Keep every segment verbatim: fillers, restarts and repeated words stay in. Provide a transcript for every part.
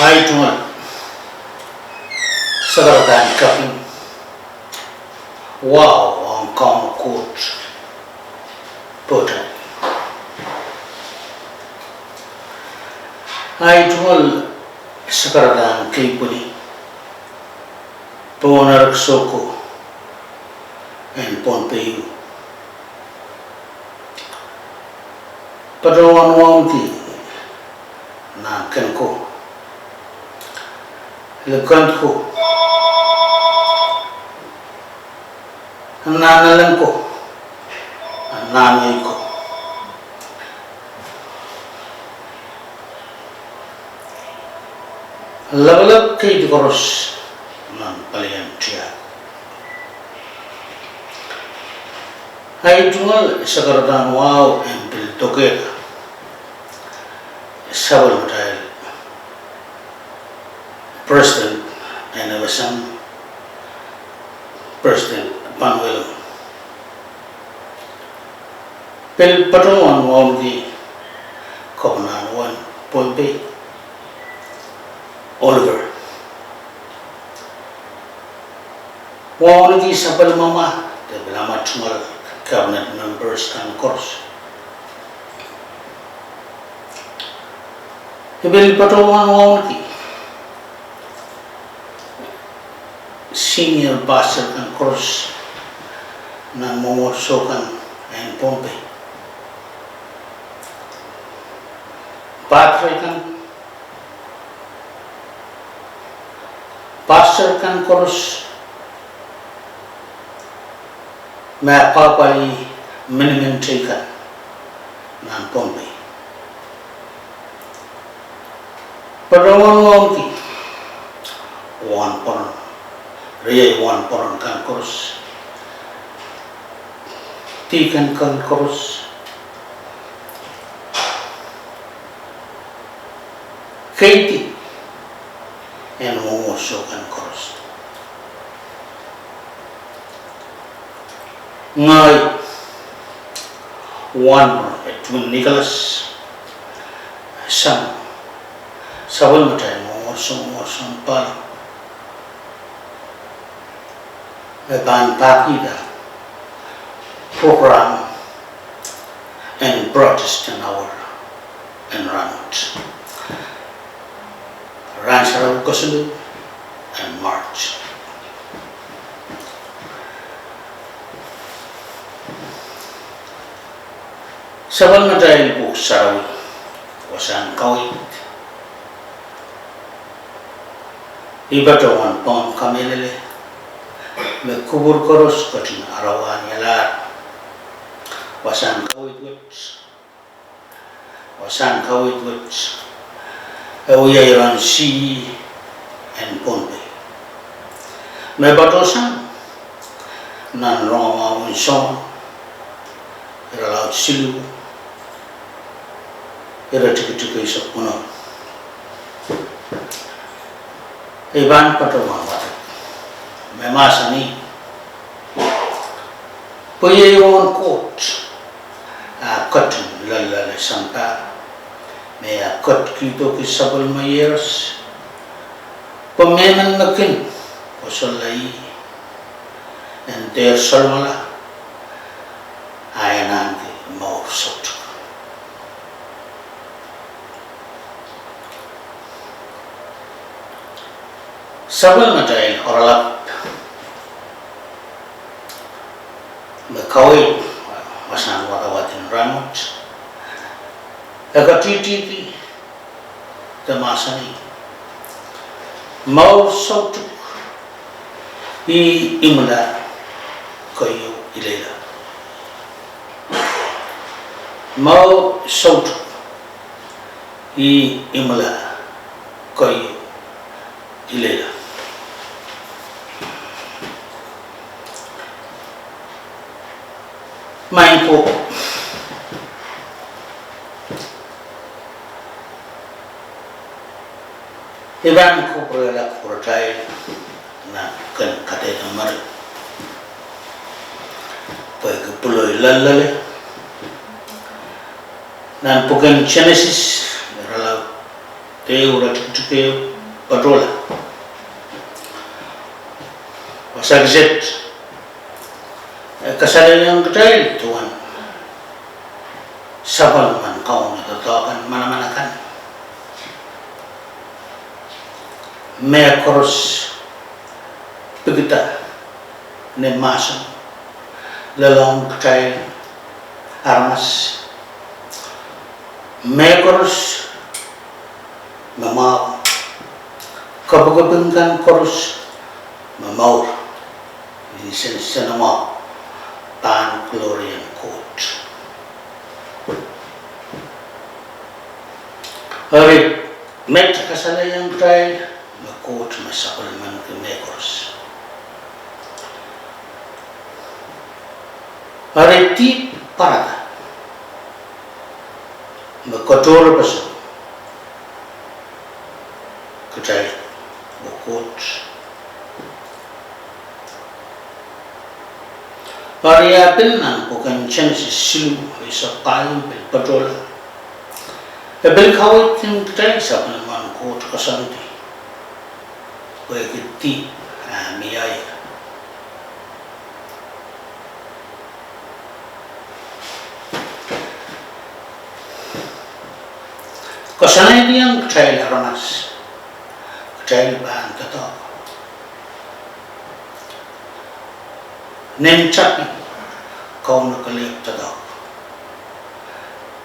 Ahi tungoal sakaradahn kaping wahu ong Kauno Koht pwoat. Ahi tungoal sakaradahn kepwili pohn erekiso ko en Pohnpei. Patohwan wauneki nan ken ko, likend ko, nan elen ko, nan ei ko. Lapalap keidi koaros nan palien tiahk. Ahi tungoal sakaradahn wahu en pil dokehla sapwellimatail President en FSM, President Panuelo. Pil patohwan wauneki Kepinahn en Pohnpei, Oliver. Wauneki sapwellimamwa de pil amwail tungoal cabinet members kan koaros. I pil patohwan wauneki senior pastor kan koaros nan mwomwohdiso kan en Pohnpei. Padre kan, pastor kan koaros, me pahpa, minimin teikan nan Pohnpei. Patohwan wauneki wahnpoaron, riei wahnpoaron kan koaros, deacon kan koaros, keidi en mwomwohdiso kan koaros. Ngehi wahnpoaron Edwin Nicholas, sang sapwellimatail mwomwohdiso, mwomwohdiso en Palau, me pahn pahkihda program en Protestant Hour en rahnwet, rahn sarawi kesiluh en March. Sapwellimatail Pwuhk Sarawi wasahn kaweid, I patohwan pahn kamehlele me kupwur koaros ketin arawahnialahr wasahn kaweid wet, wasahn kaweid wet e wia iren C E en Pohnpei, me patohsang nan Rongamwahu en Sohn, irelaud siluh, iretikitik eisek weneu. I pahn patohwan wadek me mahsanih, pwe iei ong Koht ah ketin loalloale sampah, me ah ketikihdo sapwellime iehros, pwe mehmen me kin kosonned en dehr salongala, a e anahne mour soutuk. Sapwellimatail oaralap me kaweid wasahn wadawad en rahnwet e ketihtihki de mahsanih, mour soutuk, ih imwila, keieu ileila. Mour soutuk, ih imwila, keieu ileila. Maing ko, I pahn kupwurehla kupwuratail nan ken kadehde meri, pwehki pwuloi loalloale nan pwuken Senesis, irelaud ehu, iretikitik ehu, patohla. Wasa kiset, e kasalehiong kitail duwen sapwellimen Kauno doadoahk en manaman akan. Mehkoaros pekida ni mahsen, lelohng kitail aramas. Mehkoaros me mwahu, kapikipik kan koaros me mour, ni nsenamwahu pahn klorien Koht. Eri, met kasalehiong kitail me Koht me sapwellimanki mehkoaros. Eri dihp pwarada me katohrepeseng kitail oh Koht. Eri ah pil nan pwuken Senesis siluh, eisek pahieu pil patohla, e pil kaweidki kitail sapwellimen Koht koasoandi pwehki dihp ah mie. Koasoanehdiong kitail aramas, kitail pahn doadoahk. Nin tapi Kauno kelehpw doadoahk.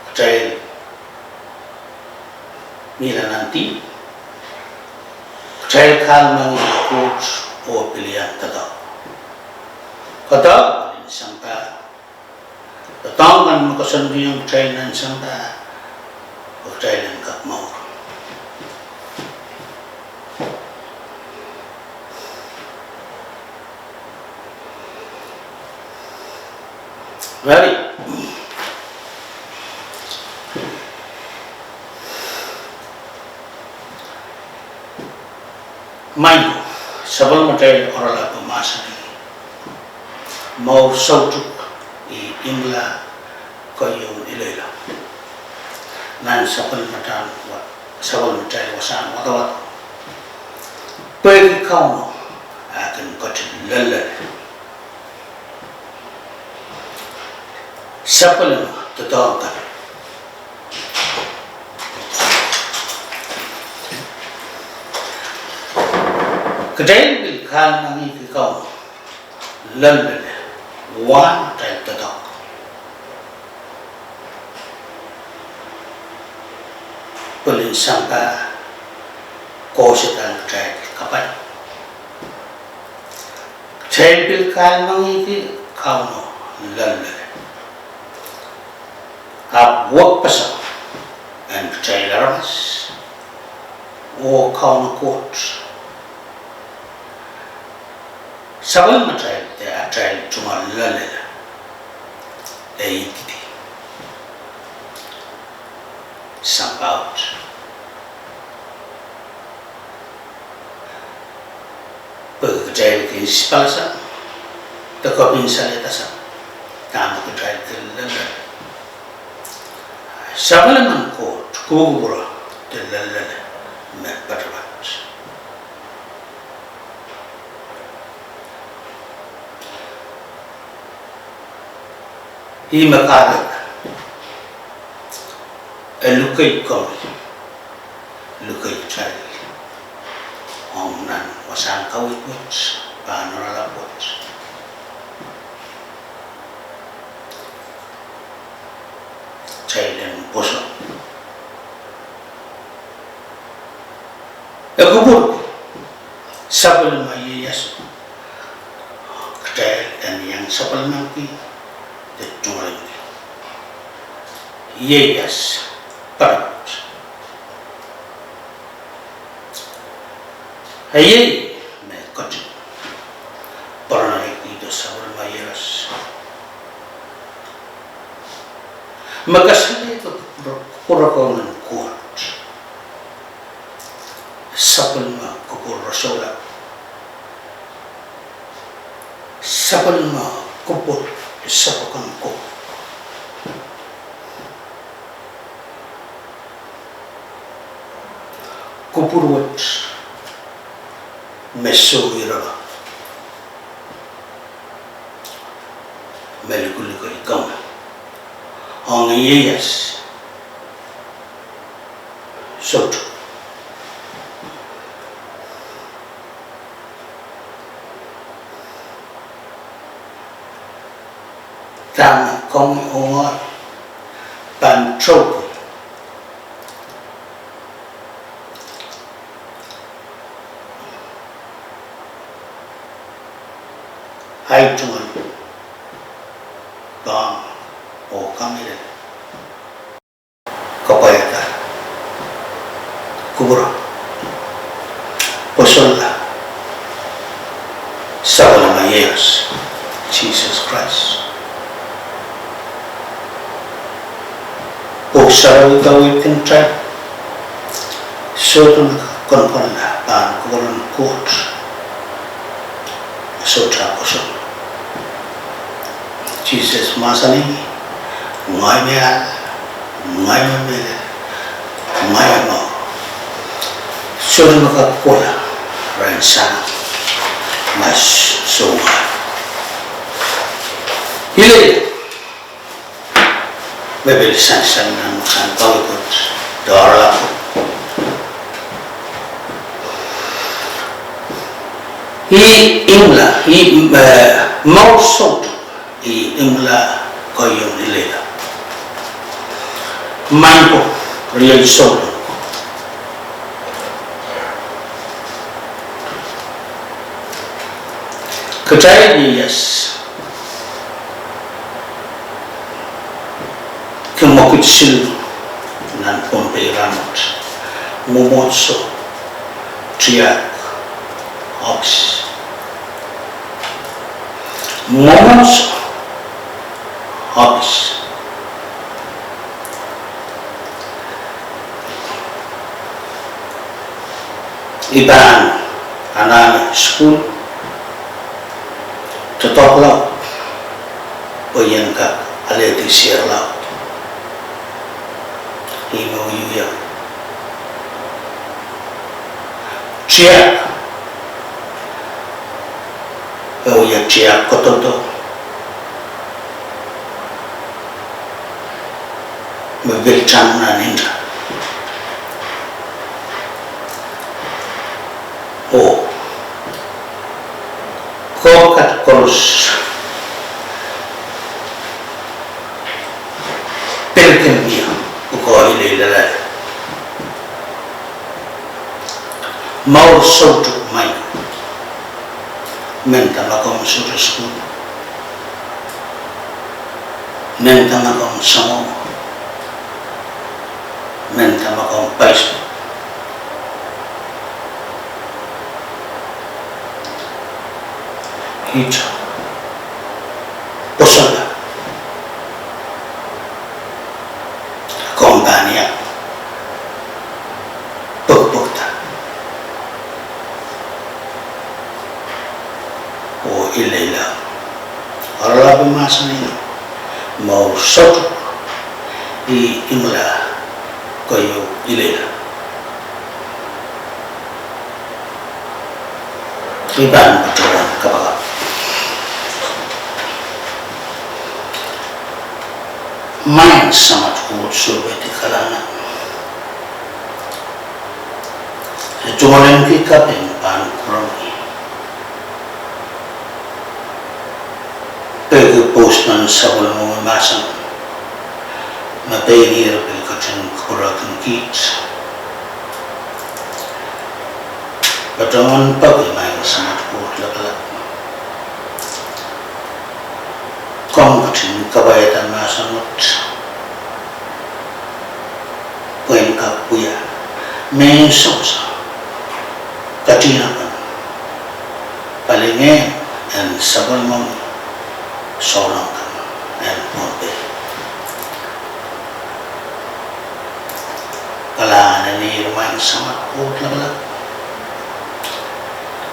Kitail mihla nan dihp, kitail kahlemengih Koht oh pil iang doadoahk. Doadoahk en sampah, doadoahk kan me koasoandiong kitail nan sampah, oh kitail en kak mour. Eri, maing ko, sapwellimatail oaralap mahsanih, mour soutuk I imwila keieun ileile nan sapwellimatail wa-, sapwellimatail wasahn wadawad, pwehki Kauno eh kin ketin lellel sapwellime doadoahk kan. Kitail pil kahlemengihki Kauno lellel wahn atail doadoahk, pwehn sampah kohsang kitail kapaiada. Kitail pil kahlemengihki Kauno lellel, ahpw wekpeseng en kitail aramas oh Kauno Koht, sapwellimatail de atail tungoal lellel, e ididi sampah wet. Pwe kitail kin sipalsang de kopin salehda sang dahme kitail kin lellel. Sapwellimen Koht kupwukupwure de lellel me patopat. Ih me kahrehda e luke komwi, luke kitail ong nan wasahn kaweid wet, pahn oaralap wet, kitail en pwoson. E kupwurki sapwellime ieias, kitail en iang sapwellimaniki de tungoaleniki ieias patopat. Iei me ketin pwarodohng kitail sapwellime ieias me kasalehda kupwur, kupwur rong en Koht, sapwellime kupwur rosohla, sapwellime kupwur sapwokon ko. Kupwur wet me soh ire, me likilikei kan ong ieias soutuk. Dahme komwi oh ngehi pahn touki? Ahi tungoal pahn oh kamehlele. Kapwaiada, kupwure, pwosonla sapwellime ieias, Sises Krais. Pwuhk Sarawi kaweidki kitail, sohte me kak konkonla pahn kupwuren Koht. Sohte pwoson. Sises mahsanih, ngehi me ahl, ngehi me mehlel, ngehi me mour. Sohte me kak kohla rehn Sahm, ma soh ngehi. Ile me pil sansal nan mahsen kawekot, doarlap. Ih imwila, ih, eh, mour soutuk, ih imwila keieu ileile. Maing ko, riei souleng. Kitail ieias kin mwekid siluh nan Pohnpei rahnwet. Mwomwohdiso, tiahk, ohpis. Mwomwohdiso, ohpis. I pahn anahne sukuhl, doadoahk laud, pwe I en kak alehdi sehr laud. Ih me wiewia. Tiahk, e wia tiahk kododo me pil tang nan nta. Oh, koh kat koaros pil kin wia pwukoa ileile. Mour soutuk maing ko. Mehnda ma komw sohte sukuhl, mehnda ma komw soangen, mehnda ma komw paisukuhl, ihte pwosonla. Komw pahn iang pwekpwekda oh ileila. Oaralap mahsanih, mour soutuk ih imwila keieu ileila. I pahn patohwan kapakap. Maing Samat Koht Sohpeidik Kalahngan, se tungoalenki kaping pahn kupwuromwi. Peki pwousmen sapwellimomwi mahsen me pein irail pil ketin kupwurki kiht. Patohwan peki Maing Samat Koht Lapalap, komw ketin kapwaiada mahsen wet pwehn kak wia mehn sohso, katinepen palingehn en sapwellimomwi souleng kan en Pohnpei. Kalahngan en ihr Maing Samat Koht Lapalap,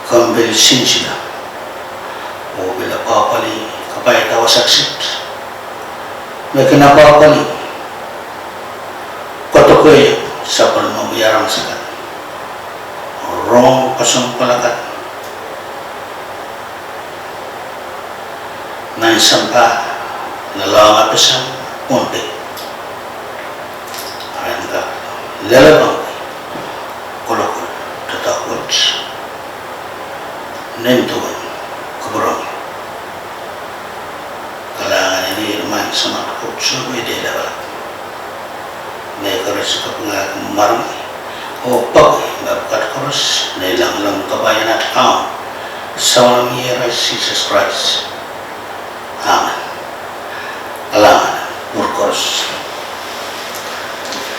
komw pil sinsile oh pil apwapwalih kapwaiada wasa kiset me kin apwapwalih kodokehiong sapwellimomwi aramas akan, rong kesempwal akan, Nan sampah, lelohng apeseng, Pohnpei, ren kak leledohng kolokol doadoahk wet nin duwen kupwuromwi. Kalahngan en Maing Samat Koht, sohte lapalap. Mehkoaros kapingahki mwuri oh peki mepwukat koaros, nei lamalam kapaiana ahmw Souleng Iehros Sises Krais. Amen. Kalahngan mwuri koaros.